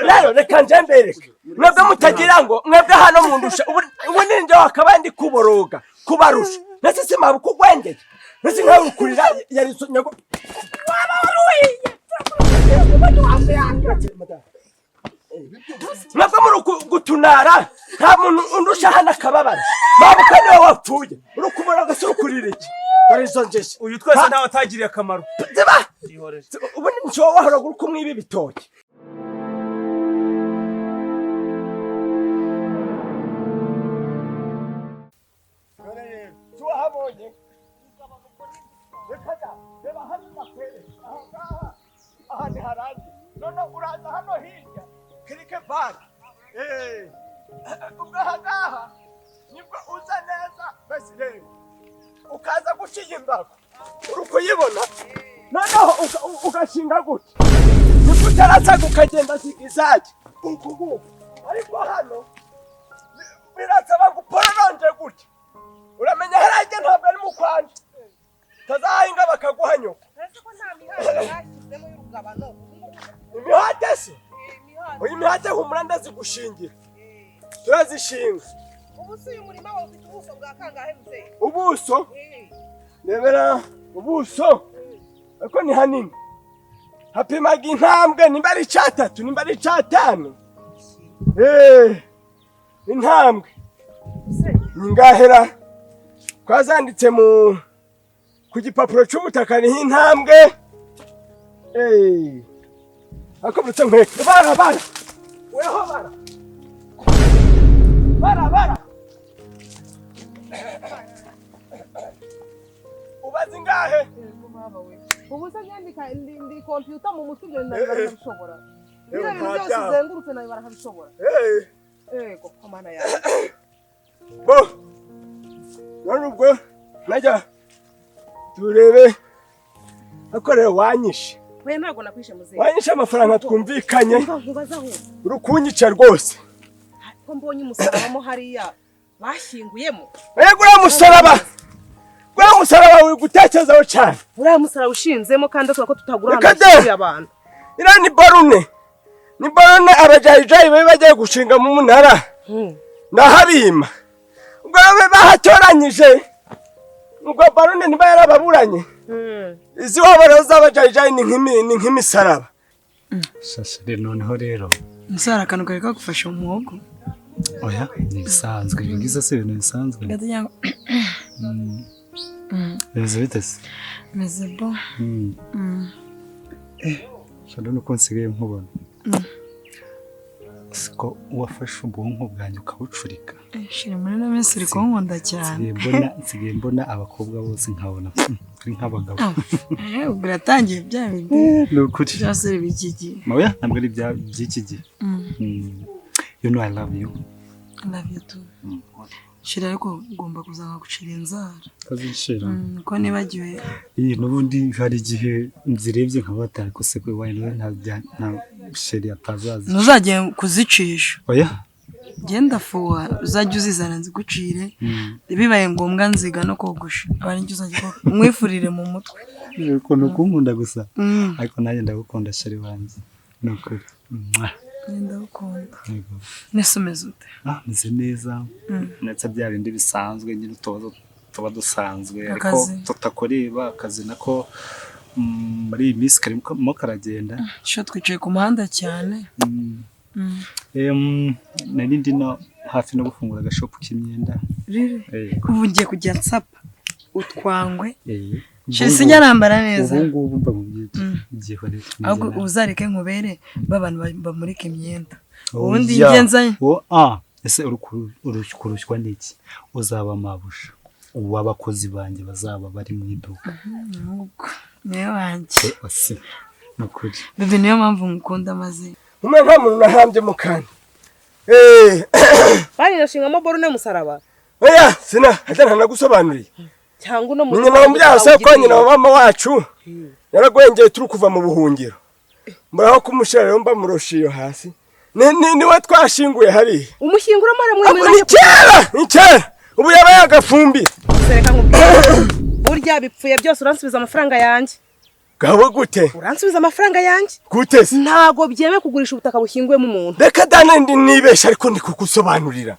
Rero reka nje mbereke, mwebwe mutagira ngo mwebwe hano mundusha. Ubu ninjye wakabaye ndi kuboroga kubarusha, ndetse simabuka ugwengeye, ndetse nkawe ukurira yari nyago waba waruhiye. Mwebwe muri gutunara, nta muntu undusha hano akababara. Mabuka niwe wapfuye, uri kuboroga se? Uri iki? Dore izo njiji. Uyu twese ntawe atagiriye akamaro. Ziba ubu ni wahoraga uri kumwiba ibitoki. Tuwahabonye, reka da, reba hano nakwereka aha ngaha, aha ni harangiye. None uraza hano hirya kirike paki, ubwo aha ngaha nibwo uza neza. Basi rero ukaza gucinya imbago, uri kuyibona, noneho ugashinga gutya, nibwo utarazaga ukagenda zigizage uku nguku. Ariko hano birasaba gupororonje gutya. Uramenya harajya ntabwo ari mu kwanje, utazahinga bakaguha nyoko. Uretse ko nta mihanda bashyizemo y'urugabano ubu ngubu. Imihate se? Imihanda. Uyu mihate, humura, ndazigushingira, turazishinga. Ubu si uyu murima wawe ufite ubuso bwa kangahe, muzehe? Ubuso? Rebera ubuso, ariko ni hanini, hapimaga intambwe nimba ari icatatu, nimba ari icatanu. Intambwe ni ngahera twazanditse mu ku gipapuro c'ubutaka, niho intambwe. Ariko buretse nkwereke, bara bara, weho bara bara bara, ubaza ingahe? Ubu se nyandika ndi kompiyuta mu mutwe, ibyo nabibara nkabishobora? Biriya bintu nta byose byaha. uzengurutse nabibara nkabishobora? Yego ko Mana yawe. Bo none ubwo najya turebe, ariko rero wanyishe. We, ntabwo nakwishe, muzehe. Wanyishe amafaranga twumvikanye. Umva nkubaza aho. Uri kunyica rwose. Ko mbonye umusaraba mo hariya bashyinguyemo? Ego, uriya musaraba uri gutekerezaho cyane. Uriya musaraba ushinzemo kandi tuba ko tutagura Reka ahantu de! hashyinguye abantu. Iriya ni borune, ni borune abajayijayi bari bagiye gushinga mu munara, ndahabima. Ubwo rero bahatoranyije, ubwo borune niba yarababuranye. Izi wabo rero z'abajayijayi ni nk'imisaraba. Shasha rero, noneho rero. Umusore, akantu kari kagufashe mu muhogo. Oya, ni ibisanzwe ibi ngibi, si ibintu bisanzwe. Gato cyangwa Bimeze bite se? Meze bo. Shado, nuko nsigaye nkubona, siko wafashe ubwonko bwanjye ukabucurika. Shira, muri ino minsi uri kunkunda cyane. Nsigaye mbona abakobwa bose nkabona ari nk'abagabo. Ubwo uratangiye bya bindi Ni ukuri. by'abasore b'iki gihe. Oya, ntabwo ari by'iki gihe. You know I love you. I love you too. Shira, ariko ugomba kuza nkagucira inzara. Kazishira. Ko nibagiwe. Iyi n'ubundi hari igihe nzirebye nkaba ariko se ko iwawe nawe nta chéri atazazi. Ntuzajye kuzicisha. Oya. Genda fuha, uzajya uzizana nzigucire. Bibaye ngombwa nziga no kogosha, aba aribyo uzajya ukora, mwifurire mu mutwe. Ukuntu kunkunda gusa. Ariko nanjye ndagukunda, chéri wanjye, ni ukuri. Mwah. Ndagukunda. Yego. Nese umeze ute? Ah, meze neza, ndetse bya bindi bisanzwe nyine, utubazo tuba dusanzwe ariko Akazi. tutakureba. Akazi nako muri iyi minsi karimo karagenda. Sho, twicaye ku muhanda cyane. Nari ndi no hafi no gufungura agashop k'imyenda. Riri? Yego. Ubu ngiye kujya nsapa utwangwe. Ubu Shira, sinjya nambara neza. Ubu ngubu mba mu byihorere. Ahubwo uzareke nkubere b'abantu bamurika imyenda, ubundi Oya. njye nzanye. Oh, ah, ese uri kurushywa n'iki? Uzaba mabusha uw'abakozi banjye bazaba bari mu iduka. Nuko niwe wanjye. Ose ni ukuri. Bébé, niyo mpamvu ngukunda maze. Umwe nta muntu nahambye mu kanwa. Barinashingamo borune musaraba? Oya, sina hajya ntanagusobanuriye. Cyangwa uno Ni nyina wa se, ko nyina wa mama wacu yaragwengeye turi kuva mu buhungiro, muraho kumushyira rero mba muroshe iyo hasi. Niwe twashinguye hariya. Umushyinguramo? Ahubwo Aramwemera? Ni kera, ni kera, ubu yaba yagafumbira. Reka nkubwire, burya bipfuye byose uransubiza amafaranga yanjye. Gawe gute? Uransubiza amafaranga yanjye. Gute se? Ntago byemewe kugurisha ubutaka bushyinguyemo umuntu. Reka dana, ndi nibesha, ariko ndi kugusobanurira.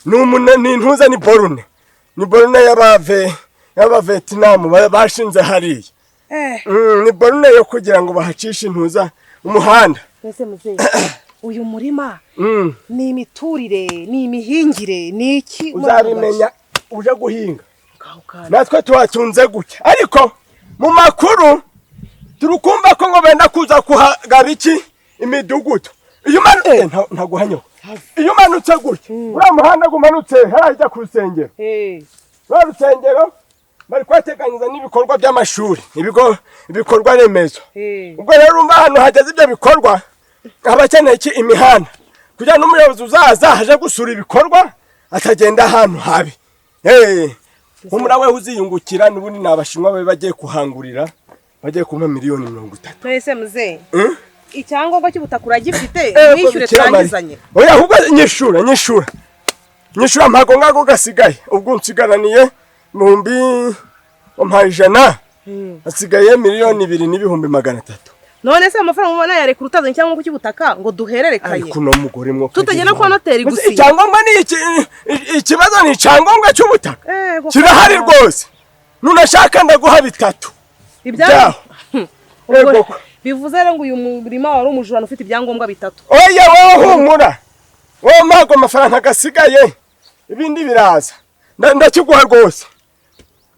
Ni umuntu, ni intuza, ni borune, ni borune y'abavetinamu bashinze hariya. Ni borune yo kugira ngo bahacishe intuza, umuhanda. Mbese muzehe, uyu murima ni imiturire, ni imihingire, ni iki? Uzabimenya uje guhinga. Ngaho kandi. Natwe tuhatunze gutya, ariko mu makuru turi kumva ko ngo benda kuza kuhagaba iki, imidugudu. Iyo umanutse, ntaguhanyoka, iyo umanutse gutya, uriya muhanda umanutse hariya ku rusengero, ruriya rusengero bari kuhateganyiriza n'ibikorwa by'amashuri, ibigo, ibikorwa remezo. Ubwo rero urumva ahantu hageze ibyo bikorwa haba hakeneye iki? Imihanda, kugira ngo n'umuyobozi uzaza aje gusura ibikorwa atagenda ahantu habi. Humura, we uziyungukira. N'ubundi ni Abashinwa babe bagiye kuhangurira, bagiye kumpa miliyoni 30. Mbese muzehe, Eh? icyangombwa cy'ubutaka uragifite? Wishyure. Bikira Mariya. Turangizanye. Oya, ahubwo nyishura, nyishura, nyishura, ntabwo ngako gasigaye. Ubwo nsigaraniye ibihumbi, wampaye 100, hasigaye 2,300,000. None se amafaranga ubona yarekura utazanye icyangombwa cy'ubutaka ngo duhererekanye? Ariko uno mugore mwo Tutagenda kwa noteri Mbese gusinya. Icyangombwa ni iki? Ikibazo ni icyangombwa cy'ubutaka? Kirahari rwose, nunashaka ndaguha bitatu Ibyangombwa byaho. Yego. Bivuze rero ngo uyu murima wari umujurano ufite ibyangombwa bitatu. Oya, wowe humura, wowe mpago amafaranga agasigaye, ibindi biraza. Ndakiguha rwose,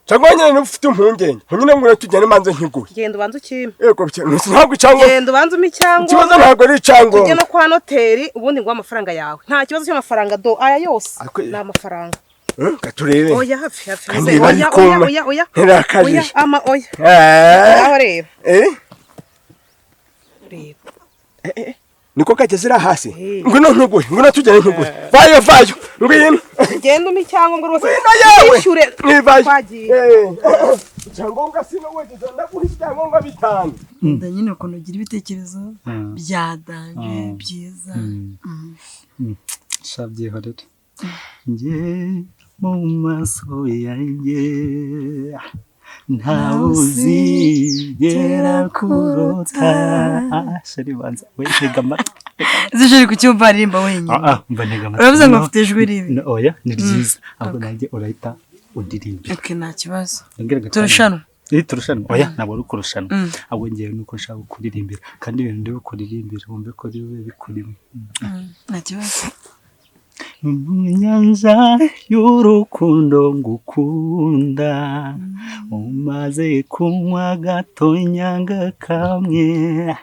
cyangwa nyine niba ufite impungenge nyine ngo tugende manze nkiguhe. Genda ubanze ukime. Yego, ntabwo icyangombwa Genda ubanze umpe ikibazo icyangombwa, ntabwo ari tujye icyangombwa. no kwa noteri, ubundi nguhe amafaranga yawe. Nta kibazo cy'amafaranga, do aya yose ni amafaranga. Eh, katurebe. Oya, hafi hafi. Kandi Muzehe, bari oya, kuma. oya, oya, oya. Ntirakabije. Oya, ama oya. Ngaho reba. Reba. Niko kageze iriya hasi. Eh. Ngwino nkiguhe, ngwino tugende nkiguhe, vayo, vayo, ngwino. Genda umpe icyangombwa rwose. Ngwino yewe. Wishyure. Nivayo. Twagiye. Icyangombwa sinowegeze, ndaguha ibyangombwa bitanu. Nkunda nyine ukuntu ugira ibitekerezo bya danger, byiza. Sha, byihorere, njye mu maso yanjye ntawe uzigera kurota. Chérie, banza we ntega amatwi. Ese chérie, kuki wumva aririmba wenyine? Ah, ah, mba ntega amatwi. Uravuze ngo No, mfite ijwi ribi. No, oya, ni ryiza, ahubwo nanjye urahita undirimbira. Ok, nta kibazo. Ongera gatanu. Turushanwa? Eh, turushanwa? Oya, ntabwo ari ukurushanwa, ahubwo ngewe nuko nshaka kuririmbira, kandi ibintu ndi bukuririmbira wumve ko bibe bikurimo. Nta kibazo. Mu nyanja y'urukundo ngukunda, umaze kunywa gatonyanga kamwe,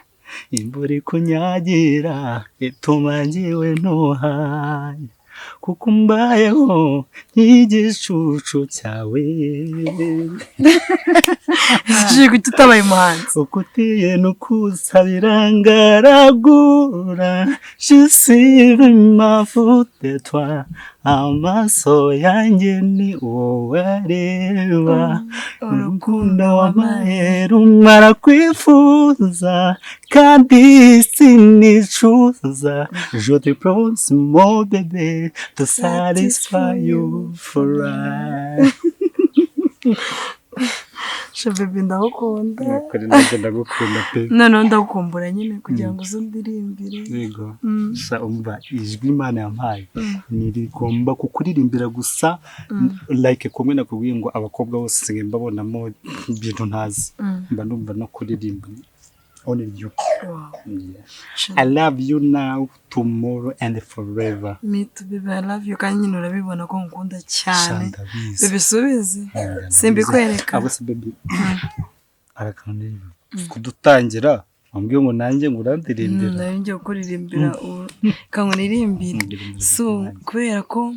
imvura ikunyagira ituma njyewe ntuhaye, kuko mbayeho nk'igicucu cyawe. Ese chérie, kuki utabaye umuhanzi? Uko uteye nukusabira ngaragura, je suis vraiment fou de toi, amaso yanjye ni wowe areba, urukundo wampaye rumara kwifuza, kandi sinicuza. Je te promise, mon bébé, to satisfy you for life. Sha bébé, ndagukunda. Nukuri nanjye ndagukunda pe. Noneho ndagukumbura nyine kugira ngo uze undirimbire. Yego. Sha, umva, ijwi Imana yampaye ntirigomba kukuririmbira gusa, like kumwe nakubwiye ngo abakobwa bose nsigaye mbabonamo ibintu ntazi, mba numva no kuririmba only you. Wow. Yeah. Sha, I love you now, tomorrow and forever. Me too, baby, I love you, kandi nyine urabibona ko ngukunda Sha, cyane. ndabizi. Bébé, subizi. Ndabizi. Simbikwereka. Abo se baby, arakantu kudutangira wambwiye ngo nanjye ngo urandirimbira. Nari ngiye kukuririmbira ubu kango nirimbire. Ndirimbira. So kubera ko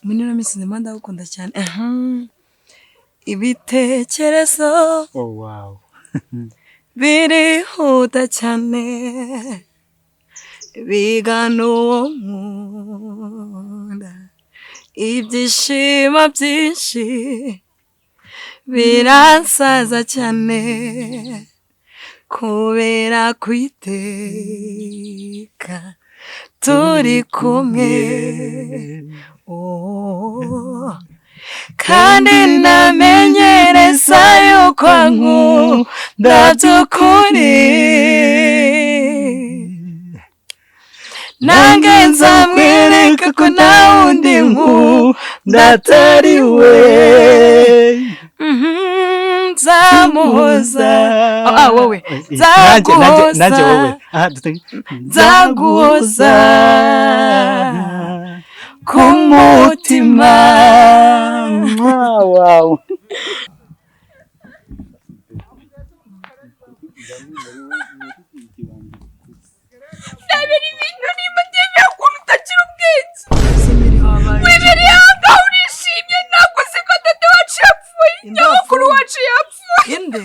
muri ino minsi ndimo ndagukunda cyane. Aha. Ibitekerezo Oh wow. birihuta cyane, bigana uwo nkunda, ibyishimo byinshi biransaza cyane, kubera kwiteka turi kumwe. Oh. Kandi namenyereza yuko ankunda by'ukuri. Nange nzamwereka ko nta wundi nkunda atari we. Nzamuhoza. Ah, wowe. Nanjye nanjye wowe. Nzaguhoza. Aha, dutange. Nzaguhoza ku mutima. Wow. Ndabera ibintu nimba ndemera ukuntu utakira ubwenge. Wibereye aha ngaha urishimye, ntabwo uzi ko dada wacu yapfuye, nyogokuru wacu yapfuye. Inde?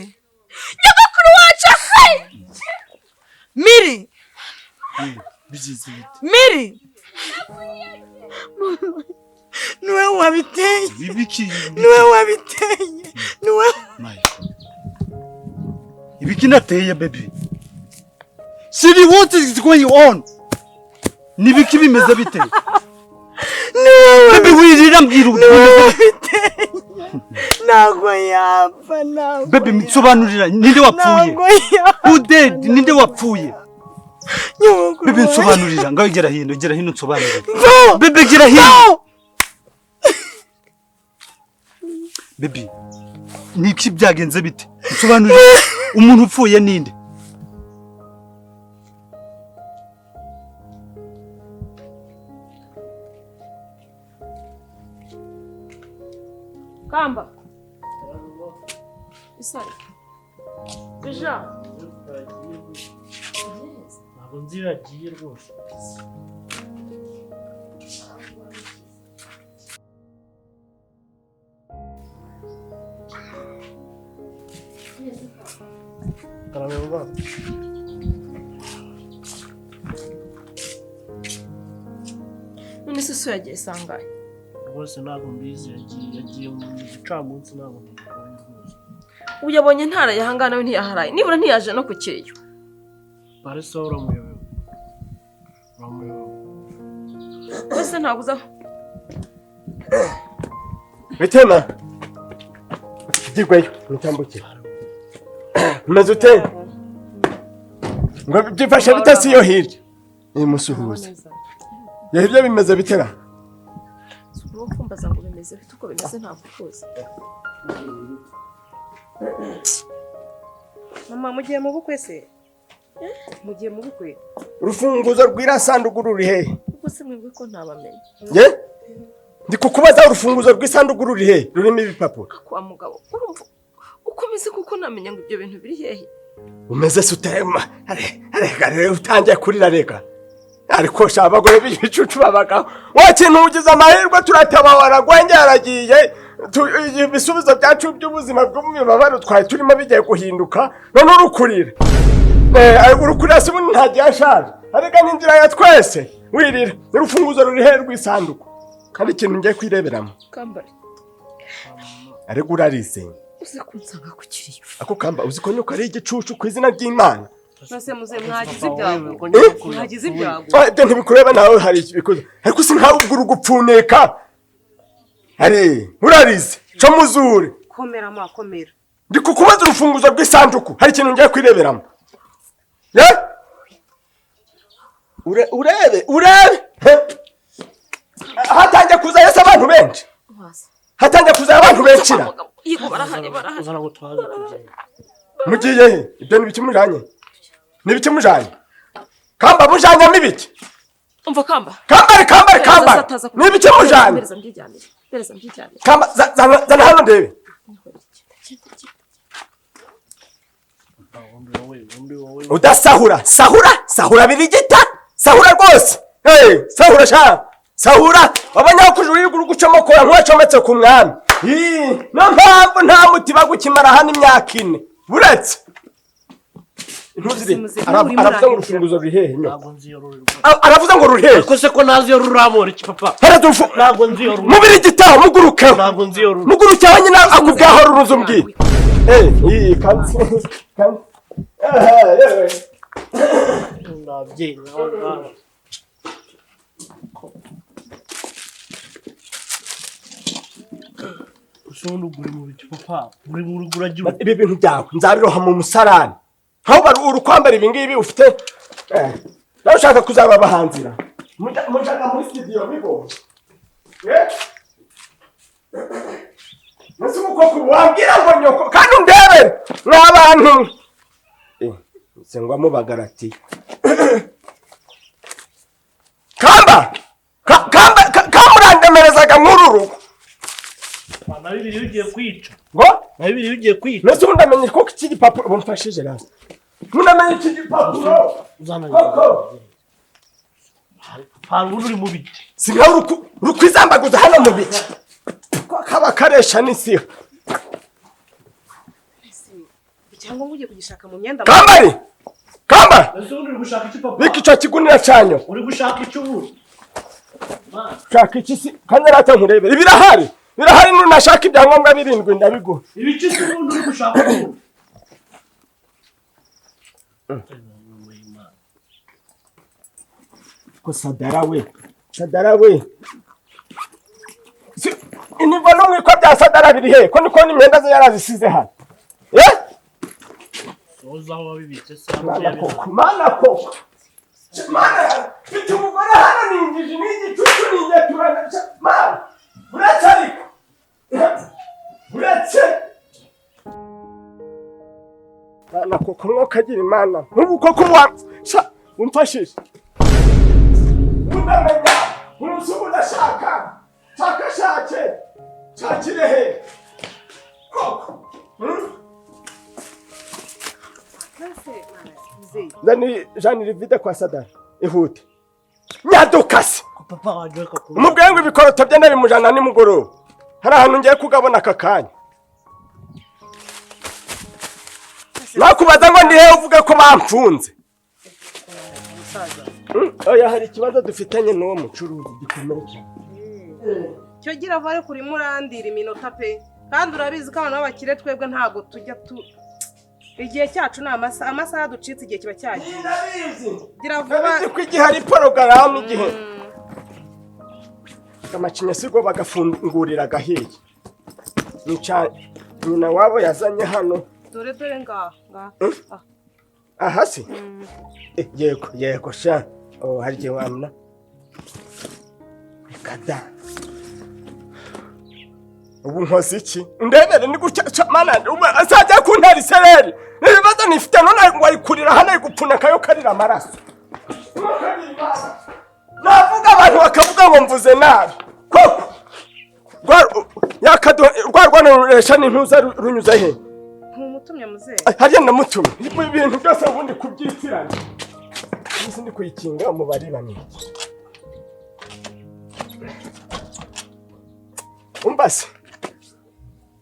Nyogokuru wacu yapfuye. Miri! Bigize bite? Miri! Niwe wabiteye. Ibiki? Niwe wabiteye. Niwe. My God. Ibiki nateye, baby? Siri, what is going on? Nibiki, bimeze bite? Niwe. Baby, wirira, mbwira Niwe bimeze. wabiteye. Ntabwo yapfa, ntabwo. Baby, nsobanurira, ninde wapfuye? Ntabwo yapfa. Who dead? Ninde wapfuye? Nyogokuru. Baby, nsobanurira. Ngaho gera hino, gera hino nsobanurira. No! Baby, gera hino. No! Baby, niki, byagenze bite? Nsobanurira. Umuntu upfuye ninde? Kamba isari bija. Ntabwo nzi iyo yagiye rwose. Karame. None se so yagiye sangahe? Rwose ntabwo mbizi, yagiye mu gicamunsi, ntabwo mbibonye rwose. Ubu yabonye ntaraye ahangana, we ntiyaharaye, nibura ntiyaje no ku kiriyo. Parisa, uramuyobewe, uramuyobewe. Wese ntabwo uza. Bitema gigweyo mutambukire. Umeze ute? Ngo byifashe bite si yo hirya? Musuhuze. Yo hirya bimeze bitera? Uwo kumbaza ngo bimeze bite, uko bimeze ntabwo ukuzi. Mama, mugiye mu bukwe se? Mugiye mu bukwe? Urufunguzo rw'iriya sanduku ruri hehe? Ubwo se mwebwe ko ntabamenye? Ye, ndi kukubaza, urufunguzo rw'isanduku ruri hehe rurimo ibipapuro? Kwa mugabo, urumva uko umeze, kuko namenya ngo ibyo bintu biri hehe? Umeze se utema? Reka reka, utangiye kurira, reka. Ariko sha, abagore b'ibicucu babagaho wa kintu, ugize amahirwe turatabara, gwenge yaragiye. Ibisubizo byacu by'ubuzima bw'umubabaro twari turimo bigiye guhinduka, none urukurira. Urukurira se ubundi ntagiye ashaje? Ariko n'inzira ya twese wirira. Urufunguzo ruri hehe rw'isanduku? Hari ikintu ngiye kwireberamo. Kambari. Ariko urarize. Uze kunsanga ku kiriyo. Ako kamba, uzi ko nyuko ari igicucu ku izina ry'Imana? Nose muze, mwagize ibyago? Mwagize ibyago? Ah, ibyo ntibikureba nawe, hari ibikoze ariko si nkawe ubwo uri gupfuneka. Ari urarize co muzure. Komera ma, komera. Ndi kukubaza urufunguzo rw'isanduku, hari ikintu ngiye kwireberamo. Ye, urebe urebe. He. Hatangiye kuza yese abantu benshi. Waza. Hatangiye kuza abantu benshi ra. Mugabo, yego, barahari, barahari. Uzana ngo tuhaze kugenda. Mugiye he? Ibyo ni ibiki mujanye? Ni ibiki mujanye? Kamba, mujanyemo ibiki? Umva kamba. Kambare, kambare, kambare, ni ibiki mujanye? Mpereza mbyijyanire, mpereza mbyijyanire. Kamba, zana hano ndebe. Genda, genda. Ubundi wowe, ubundi wowe. Udasahura, sahura, sahura birigita, sahura rwose. Hey, sahura sha, sahura. Abanyakujura uri gucomokora nk'uwacometse ku mwami. Ii, niyo mpamvu nta muti bagukimara hano imyaka 4 buretse ntuzire. Muze, Aravuze urimo ngo urahindura. urufunguzo ruri hehe nyo? Ntabwo nzi iyo ruri rwose. Aravuze ngo ruri hehe? Ariko se ko ntazi iyo rurabora iki, papa? Hereza urufu. Ntabwo nzi iyo ruri. Mubirigitaho, mugurukeho. Ntabwo nzi iyo ruri. Mugurukeho nyine, akubwiye aho ruruze umbwiye. Eh, iyi kansi kansi. Yewe. Ndabyeyi nawe nawe. Ubundi ugura mu biki, papa? Uri mu rugo uragira Ibi bintu byawe nzabiroha mu musarani. Aho bari uri kwambara ibi ngibi ufite, nawe ushaka kuzaba abahanzira. Mujaga muri studio bigoye. Ese ubu koko wambwira ngo nyoko kandi undebere mw'abantu, se ngo amubagarati kamba kamba kamurandemerezaga nk'uru rugo. Na Bibiliya ugiye kwica. Ngo? Na Bibiliya ugiye kwica. Mbese ubu ndamenye ko iki gipapuro, ubu mfashije rasi, ndamenye iki gipapuro koko. Papa, ubundi uri mu biki? Si nkaho uri kwizambaguza hano mu biki ko kaba karesha n'isiha. Icyangombwa ugiye kugishaka mu myenda? Kambari, kambari. Ese ubundi uri gushaka iki, papa? Bika ico kigunira canyu. Uri gushaka iki ubu? Shaka iki si kandi rata nkurebere, birahari, birahari. Nunashaka ibyangombwa birindwi ndabiguha. Ibiki se ubundi uri gushaka ubu? Ko Sadara we, Sadara we, inivo n'umwiko bya Sadara biri he? Ko niko n'imyenda ze yarazisize hano, eh? Soza aho wabibitse se? Mana koko, mana koko, mana, mfite umugore hano ni injiji n'igicucu n'ingeturana. Mana, uretse, ariko uretse, mana koko, mwokagira imana nk'ubu koko wa sha umfashije, undamenya umunsi ubu ndashaka shaka shake shakire he koko, Zani Jean Rivide kwa Sadara, ihute, nyadukase. Papa waje kakuru. Umubwiye ngo ibikoroto bye ndabimujana nimugoroba, hari ahantu ngiye kugabona aka kanya. Nakubaza ngo ndi hehe uvuge ko bamfunze. Oya, hari ikibazo dufitanye n'uwo mucuruzi gikomeye cyane. Cyo gira vuba, ariko urimo urandira iminota pe, kandi urabizi ko abantu b'abakire twebwe ntabwo tujya tu igihe cyacu ni amasaha, amasaha ducitse igihe kiba cyagiye. Ndabizi. Gira vuba. Ndabizi ko igihe ari porogaramu, igihe amacinya sigo bagafungurira agahiye nica nyina wabo yazanye hano. Dore, dore ngaha ngaha. Ah. Aha se? Yego, yego sha. Oh, hari igihe wamna reka da. Ubu nkoze iki? Ndebere ni gutya sha, mana, ubu azajya kuntera isereri n'ibibazo nifite none ngo ari kurira hano, ari gupfuna akayo karira amaraso. Navuga abantu bakavuga ngo mvuze nabi koko. Rwa rwana ruresha n'intuza runyuze he? Ntumutumye, muzehe? Hariya namutumye ibintu byose ubundi kubyitiranya. Isi ndi kuyikinga umubare ni iki? Umbase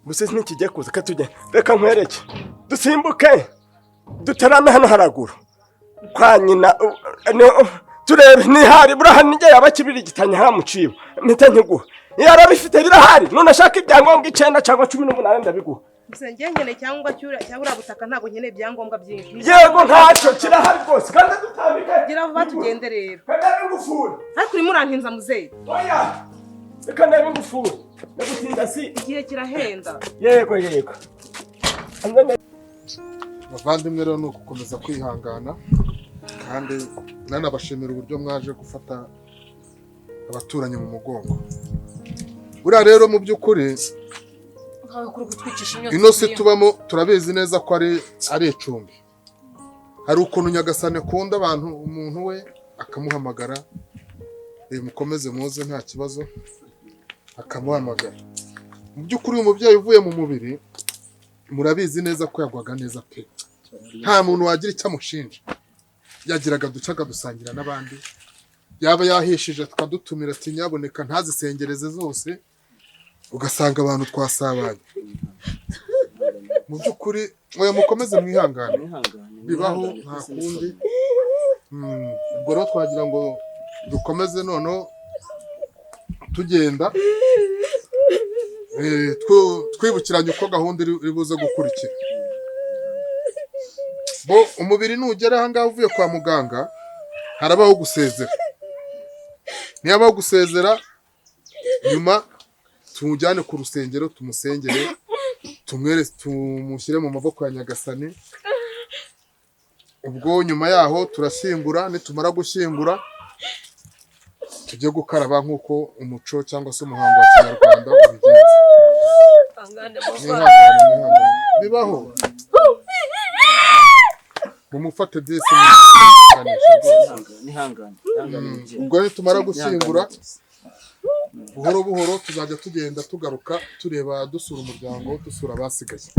gusa ntikijya kuza katujya. Reka nkwereke, dusimbuke dutarame hano haraguru kwa nyina, turebe nihari buraha nijye yaba kibirigitanya haramuciwe mpita nkiguha. Iyo arabifite birahari, none ashaka ibyangombwa 9 cyangwa 18 ndabiguha. Muzehe, njye nkeneye icyangombwa cya buriya butaka, ntabwo nkeneye ibyangombwa byinshi. Yego, ntacyo, kirahari rwose kandi dutambike. Gira vuba tugende rero. Reka ndebe ingufuri. Ariko urimo urantinza, muzehe. Oya, reka ndebe ingufuri, ndagutinda si? Igihe kirahenda. Yego, yego. Bavandimwe rero, ni ugukomeza kwihangana, kandi nanabashimira uburyo mwaje gufata abaturanyi mu mugongo. Buriya rero mu by'ukuri Nkawe kuri kutwicisha inyota. Ino si tubamo turabizi neza ko ari icumbi. Hari ukuntu Nyagasani akunda abantu, umuntu we akamuhamagara, mukomeze muze nta kibazo, akamuhamagara. Mu by'ukuri uyu mubyeyi uvuye mu mubiri, murabizi neza ko yagwaga neza pe, nta muntu wagira icyo amushinja. Yagiraga duce akadusangira n'abandi, yaba yahishije tukadutumira, ati nyaboneka ntazisengereze zose, ugasanga abantu twasabanye. Mu by'ukuri oya, mukomeze mwihangane, bibaho, nta kundi. Ubwo rero twagira ngo dukomeze noneho tugenda, twibukiranye uko gahunda iri buze gukurikira. Bo umubiri nugera ahangaha uvuye kwa muganga, harabaho gusezera. Nihabaho gusezera, nyuma Tumujyane ku rusengero, tumusengere, tumwere, tumushyire mu maboko ya Nyagasani. Ubwo nyuma yaho turashyingura, nitumara gushyingura tujye gukaraba nk'uko umuco cyangwa se umuhango wa kinyarwanda ubigenza. Mwihangane, mwihangane, bibaho. Mumufate disi, mwihanganishe rwose. Nihangane. Ubwo nitumara gushyingura, buhoro buhoro tuzajya tugenda tugaruka, tureba, dusura umuryango, dusura abasigaye.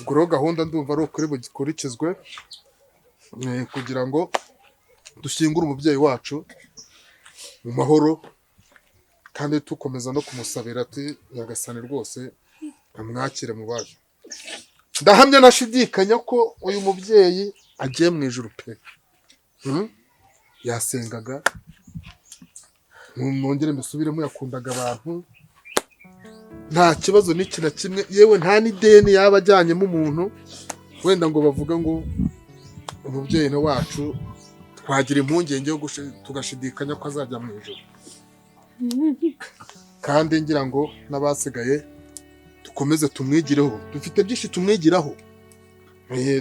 Ubwo rero gahunda ndumva ari ukuri bukurikizwe, kugira ngo dushyingure umubyeyi wacu mu mahoro, kandi tukomeza no kumusabira ati Nyagasani rwose amwakire mu bayo. Ndahamya ntashidikanya ko uyu mubyeyi agiye mu ijuru pe. Yasengaga, nongere mbisubiremo, yakundaga abantu, nta kibazo n'iki na kimwe, yewe nta n'ideni yaba ajyanyemo umuntu wenda ngo bavuge ngo umubyeyi na wacu twagira impungenge yo tugashidikanya ko azajya mu ijuru. Kandi ngira ngo n'abasigaye dukomeze tumwigireho, dufite byinshi tumwigiraho,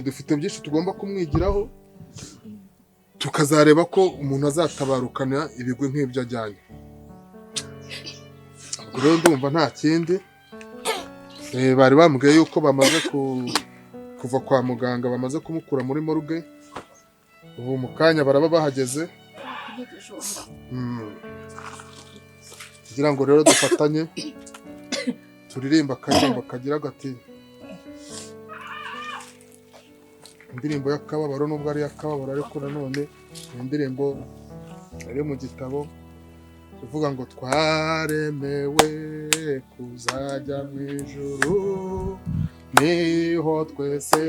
dufite byinshi tugomba kumwigiraho, tukazareba ko umuntu azatabarukana ibigwi nk'ibyo ajyanye. Ubwo rero ndumva nta kindi. Bari bambwiye yuko bamaze kuva kwa muganga, bamaze kumukura muri morgue, ubu mu kanya baraba bahageze. Kugira ngo rero dufatanye turirimba akaririmbo kagira gati indirimbo y'akababaro, nubwo ari akababaro ariko nanone ni indirimbo iri mu gitabo ivuga ngo twaremewe kuzajya mu ijuru, niho twese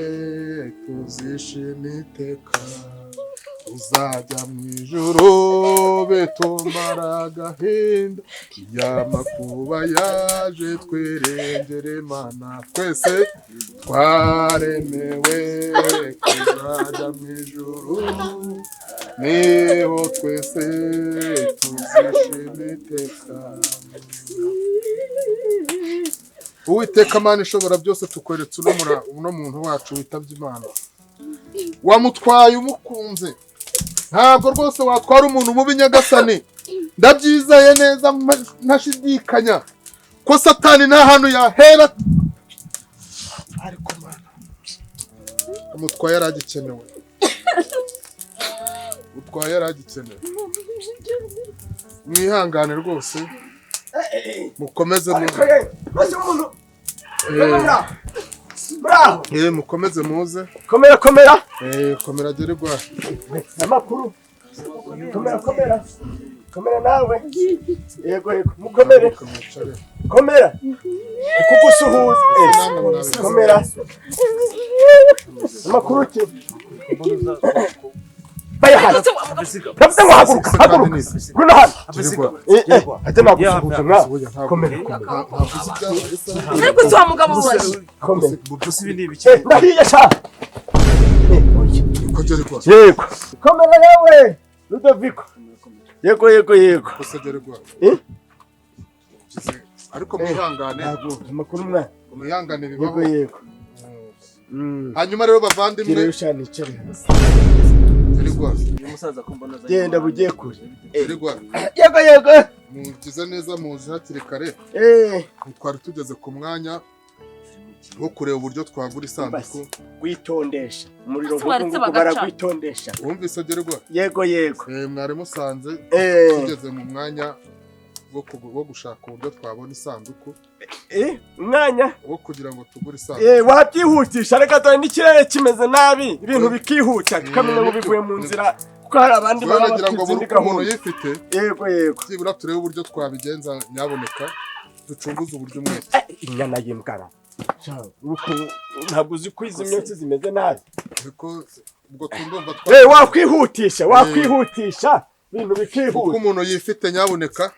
tuzishima iteka, tuzajya mu ijuru bitumara agahinda, y'amakuba yaje twirengere Imana, twese twaremewe kuzajya mu ijuru, niho twese tuzishima iteka. Uwiteka Mana ishobora byose, tukweretse uno muntu wacu witabye Imana, wamutwaye umukunze. Ntabwo rwose watwara umuntu mubi Nyagasani, ndabyizeye neza ntashidikanya ko Satani nta hantu yahera, ariko Mana umutwaye yaragikenewe, utwaye yaragikenewe. Mwihangane rwose, mukomeze mukomeze muze. Komera komera. Komera gererwa. Amakuru. Komera komera. Komera nawe. Yego yego mukomere. Komera. Kugusuhuza. Komera. Amakuru ki? Baya. Ndavuze ngo haguruka, haguruka. Ngwino hano. Ate nagusuhuza mwa. Komera. Ariko wa mugabo wawe. Komera. Gusa ibi ni ibiki? Ndahiye sha. Yego. Komera yewe. Ludoviko. Yego yego yego. Ariko mwihangane. Amakuru mwa. Mwihangane bibaho. Yego yego. Hanyuma rero bavandimwe. Genda bugiye kure. Yego yego. Mugize neza muzi hakiri kare. Twari tugeze ku mwanya wo kureba uburyo twagura isanduku. Kwitondesha. Umuriro ngo baragwitondesha. Wumvise gerwa? Yego yego. Mwari musanze tugeze mu mwanya wo gushaka uburyo twabona isanduku. Umwanya wo kugira ngo tugure isanduku. Wabyihutisha reka dore n'ikirere kimeze nabi, ibintu bikihuta tukamenya ngo bivuye mu nzira, kuko hari abandi baba bafite izindi gahunda. Yifite. Yego yego. Byibura turebe uburyo twabigenza nyaboneka, ducunguze uburyo umwete. Inyana y'imbwa. Ntabwo uzi ko izi myotsi zimeze nabi. Ariko ubwo tundumva wakwihutisha, wakwihutisha ibintu bikihuta. Uko umuntu yifite nyaboneka,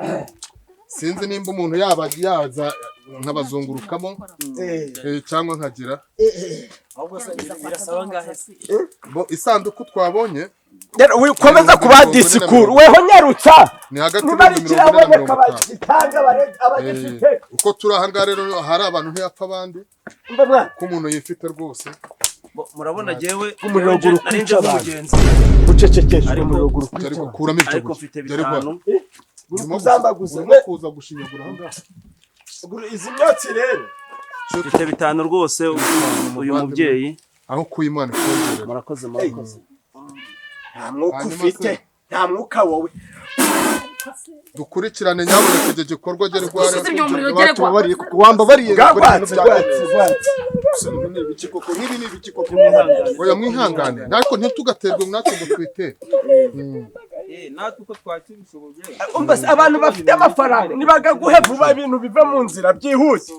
sinzi nimba umuntu yaba yaza nkabazungurukamo cyangwa nkagira. Ahubwo se birasaba ngahe? Bo isanduku twabonye Rero wikomeza kuba disikuru weho nyarutsa. Ni hagati niba ari y'ibihumbi 40 na ikiraboneka 50. bagitanga abagifite. Uko turi aha ngaha rero, hari abantu ntiyapfa abandi, Mba mwana. ko umuntu yifite rwose. Murabona jyewe Umuriro nari guri nje kwica abantu. nk'umugenzi. Ucecekeshe. Ariko- Umuriro guri kwica Ariko abantu. kuramo ibyo Ariko buye. mfite Dore 5. Uri Urimo kuzambaguza. urimo kuza gushinyagura aha ngaha. Izi myotsi rero. Mfite 5 rwose, uyu mubyeyi. Aho kuba Imana ikongerera. Murakoze, murakoze. Nta mwuka Hanyuma ufite. Nta mwuka wowe. Dukurikirane nyaboneka icyo gikorwa gere rware. Usizimye umuriro geregwa. Watubabariye kuko wambabariye. Bwagwatse rwatsi rwatsi. Ibi ni ibiki koko? Nk'ibi ni ibiki koko? Oya, mwihangane, ariko ntitugaterwe natwe ngo twitere. Natwe uko twari tubishoboye. Umva se, abantu bafite amafaranga nibagaguhe vuba, ibintu bive mu nzira byihuse,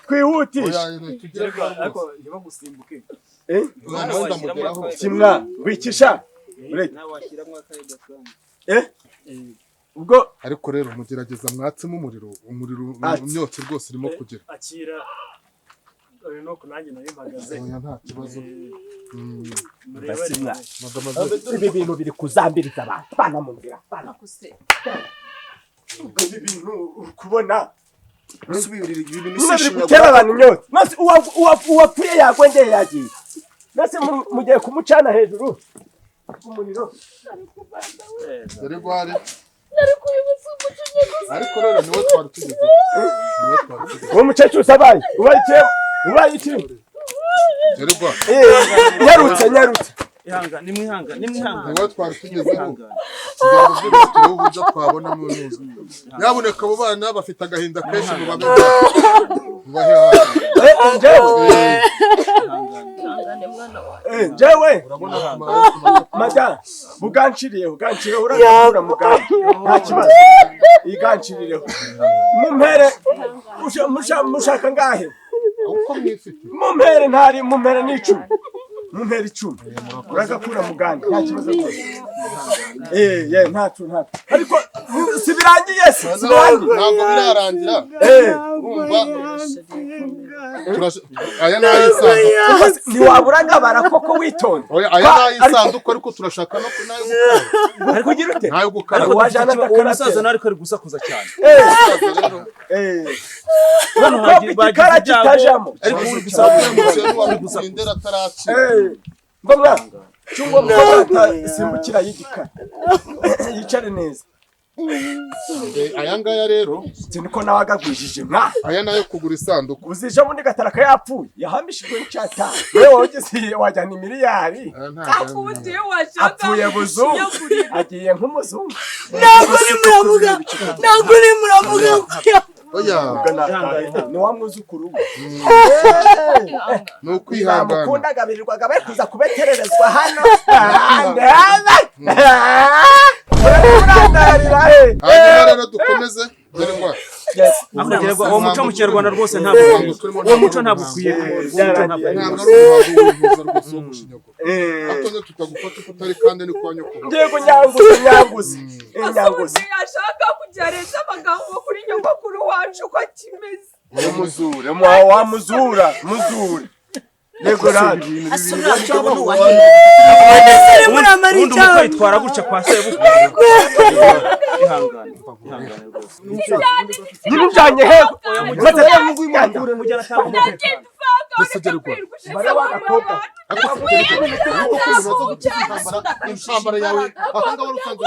twihutishe. Oya, tugire vuba Ariko rwose. ntibagusimbuke. Eh? Oya, nawe ndamugeraho. Kimwa wikisha ureke. Nawe washyiramo akaye gasanzwe. Eh, ubwo Ariko rero mugerageza mwatsemo umuriro, umuriro. Atse. Imyotsi rwose irimo kugera. Akira nuko nanjye nari mpagaze. Oya, nta kibazo. Mureba. Basimwa. Madamaze. Ibi bintu biri kuzambiriza abantu bana mu nzira bana. Ibi bintu uri kubona Ibi bintu niba si biri gutera abantu inyota. Nase uwapfuye yagwengeye yagiye, nase mugiye kumucana hejuru umuriro. Dore rware. Nari kuyibutsa umuco. Ariko rero niwe twari tugezeho, niwe twari tugezeho. Uwo mukecuru usabaye ubaye iki? Ubaye iki? Dore rware. Eh, nyarutse, nyarutse. Ihangane, nimwihangane, nimwihangane. Niwe twari tugezeho kugira ngo byose turebe uburyo twabonamo inuza. Nyabuneka abo bana bafite agahinda kenshi, ngo babe mubahe hafi. Eh, njyewe. Ihangane mwana wawe. Eh, njyewe. Urabona kumara. Madamu, buganciriyeho, uganciriyeho, uragakura muganga, nta kibazo, igancirireho mumpere. Mushaka ngahe? Uko mwifite. Mumpere ntari mumpere n'icumi, mumpere 10, uragakura muganga, nta kibazo rwose. Eh, ye, ntacu, ntacu, ariko si birangiye se? Si birangiye? Ntabwo birarangira. Eh. Urumva aya ni ay'isanduku. Ntiwabura ngabara koko witonda. Oya, aya ni ay'isanduku, ariko turashaka no n'ayo gukaraba. Kugira ute? N'ayo gukaraba. Ariko Wajana uwo musaza ndakarate. nawe ariko ari gusakuza cyane. Umusaza rero. Eh. Hano Umukobwa bagize igikara ibyago, kitajamo. ariko uri gusakuza. Umukecuru wamukundera atarakira. Eh, mbona cyangwa mukobwa simbukira y'igikara yicare neza. Aya ngaya rero Siniko nawe agagwijije mwa. Aya nayo kugura isanduku. Uzije mundi gataraka yapfuye yahamishijwe n'icyatanu, wewe wogeze wajyana imiliyari. Aya ntabwo Akundi washaka. Apfuye buzungu, agiye nk'umuzungu. Ntabwo uri muravuga, ntabwo uri muravuga. Oya. Ubwo nataye ni wa mwuzukuru we. Ni ukwihangana. Bamukundaga birirwaga bari kuza kubetererezwa hano. Murandarira he? Hanyuma rero dukomeze dore ngo Ako uwo muco mu kinyarwanda rwose ntabwo ukwiye. Uwo muco ntabwo ukwiye. Uwo muco ntabwo Ntabwo ari umuhango w'ubuhuza rwose wo gushinyagura. Hato ne tutagufata uko utari kandi ni kwa nyoko. Ngiye nyanguze, nyanguze, nyanguze. Yashaka kugereza amagambo kuri nyogokuru wacu uko akimeze. Muzure wa muzura muzure yego radi. Ubundi umukwe yitwara gutya kwa sebukwe? Ihangane, ihangane rwose. Nyirujanye hego. Mujyana atanga umutekano. Mbese dore rwa Bare w'agakobwa. Intambara yawe aha ngaha wari usanzwe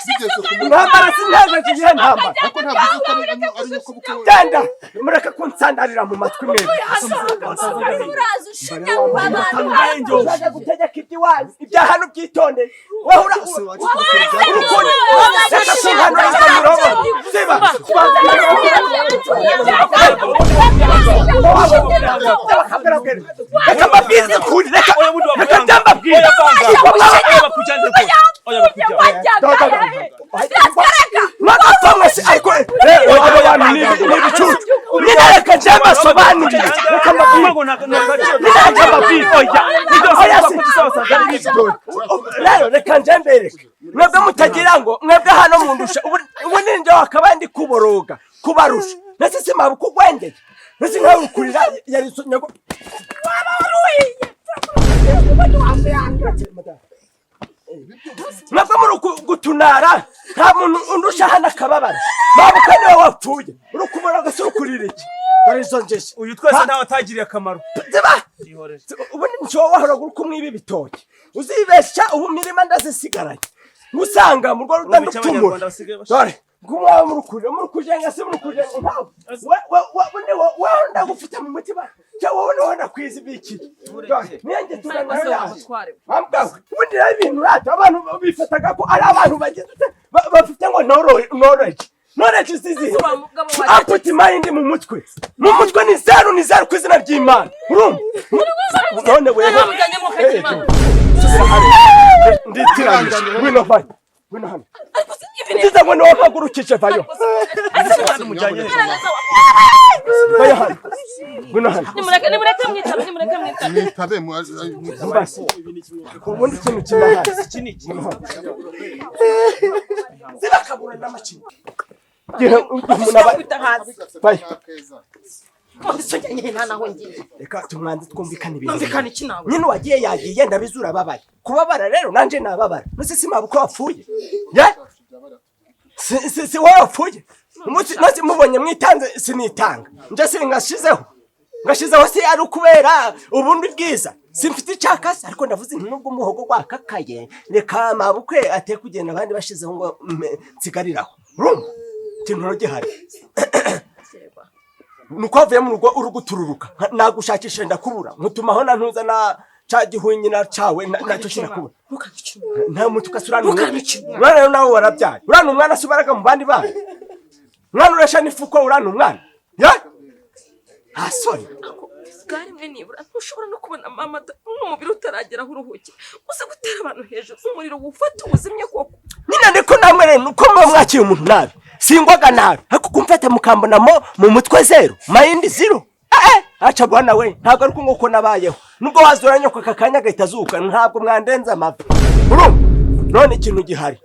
bigeze ku Intambara sintaje kigihe ntambara. Ariko ntabwo uzi ko ari nyoko bukwe we. Genda mureke kunsandarira mu matwi mwebwe. Uraza ushinyagura abantu. Uzaja gutegeka iby'iwanyu ibya hano byitondeye wowe urukundo reka kunkanura mirobo siba. Reka mbabwize ukuri, reka reka njya mbabwira. Oya bakujyane rwose. Oya bakujyane. Mwagapfa mwese, ariko abo bantu ni ibicucu nyine, reka njya mbasobanurire, reka mbabwire nyine, reka mbabwire. Oya, oya, si rero reka njye mbereke mwebwe mutagira ngo mwebwe hano mundusha ubu ninjye wakaba ndi kuboroga kubarusha ndetse simaba ukugwengeye ndetse nkawe ukurira yari nyago. Mwebwe muri gutunara nta muntu undusha hano akababara. Mabuka niwe wapfuye. Uri kubona gase ukurira iki? Dore izo ngeso. Uyu twese ntawe atagiriye akamaro. Ziba! Ubundi nshobora wahoraga uri kumwe ibi bitoki. Uzibeshya ubu mirima ndazisigaranye. Usanga mu rwo rudandupfumura. Dore ngumwa muri kurira muri kujenga se muri kujenga ntawe. We ndagufite mu mutima. Cyo wowe niwe nakwiza ibiki. Niyange tugana yaje. Ambwa ubundi rero ibintu rata abantu bifataga ko ari abantu bagize bafite ngo knowledge. Knowledge isizi. Aput mind mu mutwe. Mu mutwe ni zero ni zero kwizina ry'Imana. Urumva? None wewe. Nditiranyije. Ngwino vayo. Ngwino hano. Ndiza ngo niwe mpagurukije vayo. Vayo hano. Ngwino hano. Nimureke mwitabe, nimureke mwitabe. Mwitabe mwasi. Ubundi ikintu kimahari. Iki ni iki. Zibakabura n'amacinya. Vayo. Reka tumwanze twumvikane ibintu. Nyine wagiye yagiye ndabizura babaye. Kubabara rero nanje nababara. Nose si mabuko wapfuye. Ye? Si wowe wapfuye. Umunsi nose mubonye mwitanze sinitanga. Nje singashizeho. Ngashizeho si ari ukubera ubundi bwiza. Simfite icyakase ariko ndavuze nti nubwo umuhogo gwakakaye reka mabukwe ate kugenda abandi bashizeho ngo nsigariraho. Urumva? Ikintu gihari. Nuko avuye mu rugo urugutururuka nagushakisha ndakubura nkutumaho na ntuza na ca gihunyi na cawe nacyo kirakubura nta muntu ukasurana umwana nawe warabyaye urana umwana asubaraga mu bandi bana umwana uresha n'ifuko urana umwana ya hasoni bwari mwe nibura ntushobora no kubona mama n'umubiri utaragera aho uruhuke uze gutera abantu hejuru umuriro wufata ubuzimye koko nyine niko namwe rero nuko mwakiye umuntu nabi singwaga nabi ariko kumfata mukambonamo mu mutwe zero mind zero aca bwana we ntabwo ari nkuko nabayeho nubwo wazura nyoko kakanya gahita azuka ntabwo mwandenza amavi urumva none ikintu gihari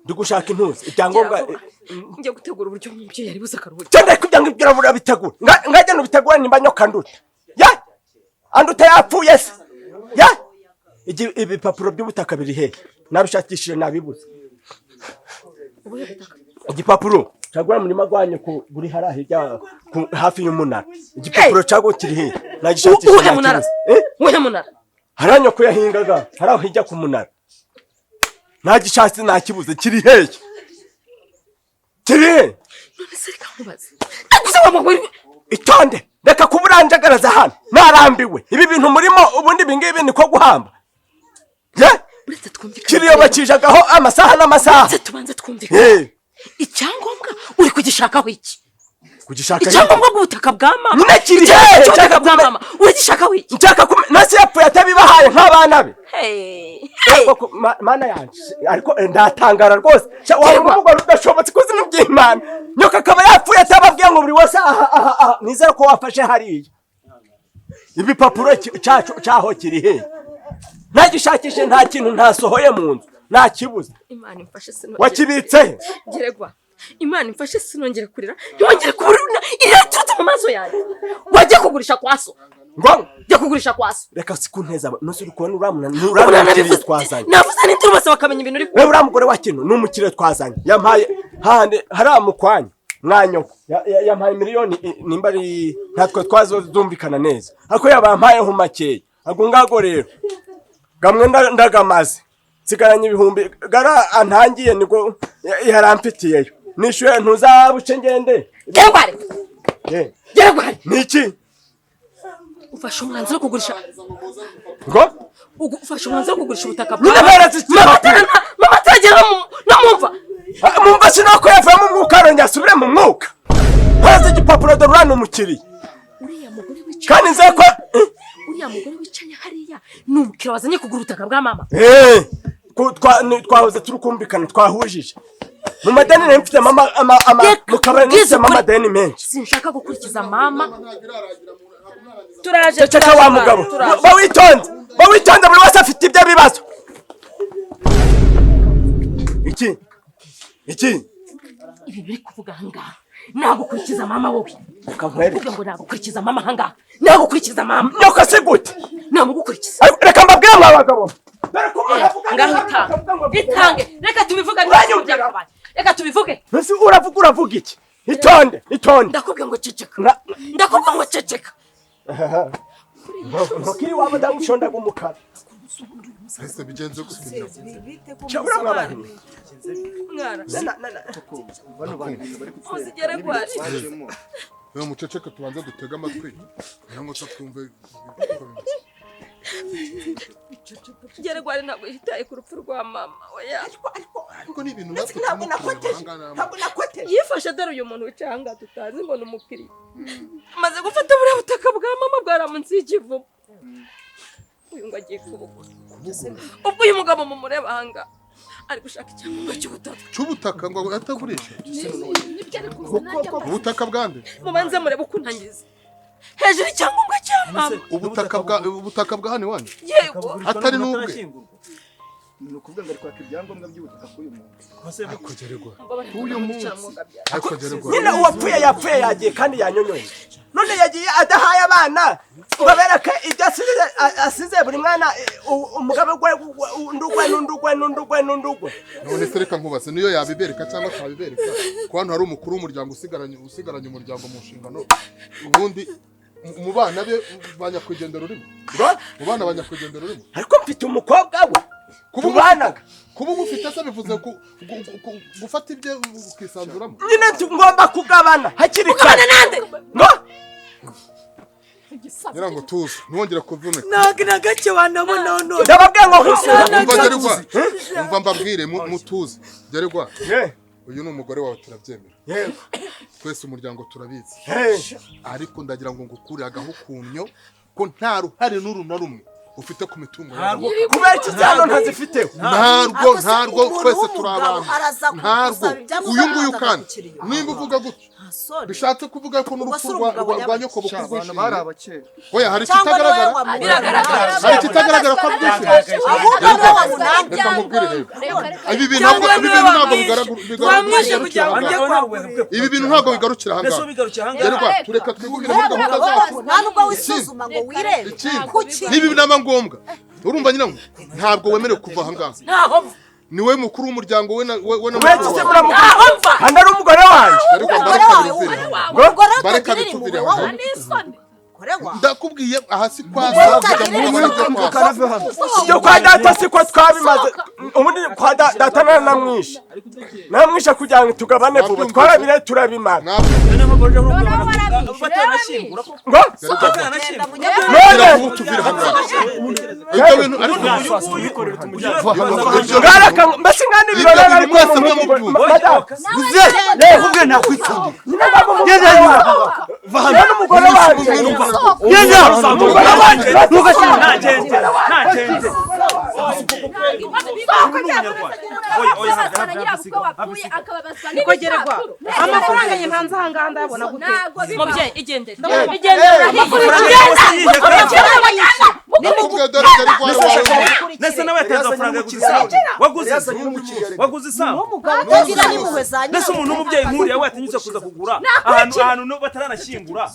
ndigushaka intuzi ibyangombwa ngiye gutegura uburyo umubyeyi ari buze akaruhuka cyane kugira ngo ibyo urabura bitegura ngajya no bitegura nimba nyoka nduta ya anduta yapfuye se ya ibipapuro by'ubutaka biri he nabishakishije nabibuze igipapuro cagura murima gwanyu ku guri hara hirya hafi y'umunara igipapuro cago kiri he nagishakishije munara uhe munara haranyo kuyahingaga haraho hirya ku munara nagishatse nakibuze kiri he kiri he none se reka nkubaze ndaguze wa mugore itonde reka kuburanjagaraza hano narambiwe ibi bintu murimo ubundi ibingibi niko guhamba ye kiriyo bakijagaho amasaha n'amasaha tubanze twumvikane icyangombwa uri kugishakaho iki kugishaka icyangombwa bw'ubutaka bwa mama nyine kiri he cyangwa bwa mama uri gishakaho iki nshaka nase yapfuye atabibahaye nk'abana be mana yanje ariko ndatangara rwose waba umugore udashobotse kuzi n'by'Imana nyoka akaba yapfuye atababwiye ngo buri wese aha nizere ko wafashe hariya ibipapuro cyacu cyaho kiri he nagishakishe nta kintu ntasohoye mu nzu ntakibuze Imana imfashe sinongere wakibitse geregwa Imana imfashe sinongere kurira ntongere kubura iraturutse mu maso yanjye wajya kugurisha kwaso ngo jya kugurisha kwaso reka sikunteza nose uri kubona uramuna twazanye navuze n'induru bose bakamenya ibintu uri wewe uriya mugore wa kino ni umukire twazanye yampaye hande haramukwanya mwanyoko yampaye miliyoni nimba ari natwe twazumvikana neza ariko yabampayeho makeya ago ngago rero gamwe ndagamaze nsigaranye ibihumbi gara antangiye nibwo yaramfitiyeyo nishyuye ntuzabuce ngende gerware gerware niki ufashe umwanzuro wo kugurisha ngo ufashe umwanzuro wo kugurisha ubutaka bwa mama ataragera no mumva mumva sinako yavamo umwuka arongera asubire mu mwuka haza igipapuro dore urana umukiriya uriya mugore wicaye kandi nze ko uriya mugore wicaye hariya ni umukiriya wazanye kugura ubutaka bwa mama twahoze turi kumvikana twahujije mu madeni nari mfite mama mu kabari nifite mama deni menshi sinshaka gukurikiza mama turaje ceceka wa mugabo bawitonze buri wese afite ibyo bibazo iki ibi biri kuvuga ahangaha nagukurikiza mama wowe reka nkwereke ngo nagukurikiza mama ahangaha nagukurikiza mama nyoka se gute namugukurikiza reka mbabwire mwa bagabo Dore ko umuntu avuga Ngaho nabi, itange. akavuga ngo avuga Itange. Reka tubivuge Uranyumvira? Reka tubivuge. Mbese uravuga iki? Itonde, itonde. Ndakubwiye ngo ceceka. Ndakubwiye ngo ceceka. Ntukiri waba ndagushondaga umukara. Ese bigenze gute? Cyabura mwabantu. Mwana. Na. Bano bantu bari Muzigere kwari. Rero muceceke tubanze dutege amatwi kugira ngo twumve uko bimeze. Geregwari ntabwo yitaye ku rupfu rwa mama. Oya. Ariko ni ibintu natwe Ntabwo turimo kureba nakoteje. ahangaha. Ntabwo nakoteje. Yifashe dore uyu muntu wicaye ahangaha tutazi ngo ni umukiriya. Amaze gufata buriya butaka bwa mama bwari munsi y'ikivumu. Uyu ngo agiye kubugura. Ubwo uyu mugabo mumureba ahangaha ari gushaka icyangombwa cy'ubutaka. Cy'ubutaka ngo atagurisha. Nibyo ari kuzana ajya Ubutaka bwande? Mubanze murebe ukuntu angize. Hejuru icyangombwa cya mama. Ubutaka bwa hano iwanyu? Yego. Atari n'ubwe. Ni ukuvuga ngo ari kwaka ibyangombwa by'ubutaka k'uyu muntu. Ariko Geregwa. Uyu munsi. Ariko Geregwa. Nyine uwapfuye yapfuye yagiye kandi yanyonyoye. None yagiye adahaye abana ngo bereke ibyo asize buri mwana umugabo gwe ndugwe n'undugwe n'undugwe n'undugwe. None se reka nkubaze niyo yabibereka cyangwa atabibereka ko hano hari umukuru w'umuryango usigaranye umuryango mu nshingano, ubundi mu bana be ba nyakwigendera urimo? Mu bana ba nyakwigendera urimo? Ariko mfite umukobwa we tubanaga. Kuba umufite se bivuze gufata ibye ukisanzuramo? Nyine ngomba kugabana hakiri kare. Ngo ngira ngo tuze ntiwongere kuvunika. Ntabwo na gake wanabona none. Ndababwiye ngo nkusura. Umva Geregwa, umva mbabwire mutuze. Geregwa, uyu ni umugore wawe turabyemera. Twese umuryango turabizi. Ariko ndagira ngo ngukure agahukumyo ko nta ruhare n'uru na rumwe ufite ku mitungo yawe. Kubera iki cyano ntazifiteho? Ntarwo twese turi abantu. Ntarwo. Uyu nguyu kandi nimba uvuga gutyo bishatse kuvuga ko n'urupfu rwa nyoko bukurwishimiye. Oya hari ikitagaragara. Hari ikitagaragara ko abyishimiye. Reka nkubwire rero. Ibi bintu ntabwo ibi bintu ntabwo bigarukira ahangaha. Geregwa, tureka twigumire muri gahunda zacu. Nta nubwo wisuzuma ngo wirebe. Kuki? Niba binaba ngombwa urumva nyina ntabwo wemerewe kuva ahangaha. Niwe mukuru w'umuryango we na Wese muramukuru. Hano ari umugore wanjye. Bareka bituvire. Ndakubwiye aha si kwa Ibyo kwa data siko twabimaze. Ubundi kwa data naramwishe. Naramwishe kugira ngo tugabane vuba. Twarabire turabimara. Ngo none mbese ngani birora ariko madam Ubwe nakwitsindiye. Nyine n'umugore wanjye. Umugore wanjye. Ntagende. Niko Geregwa. Amafaranga nye ntanze ahangaha ndayabona gute? Mubyeyi igendere. Nese nawe yatanze amafaranga yaguze isambu. Waguze isambu. Nese umuntu w'umubyeyi nk'uriya we atinyutse kuza kugura ahantu bataranashyingura.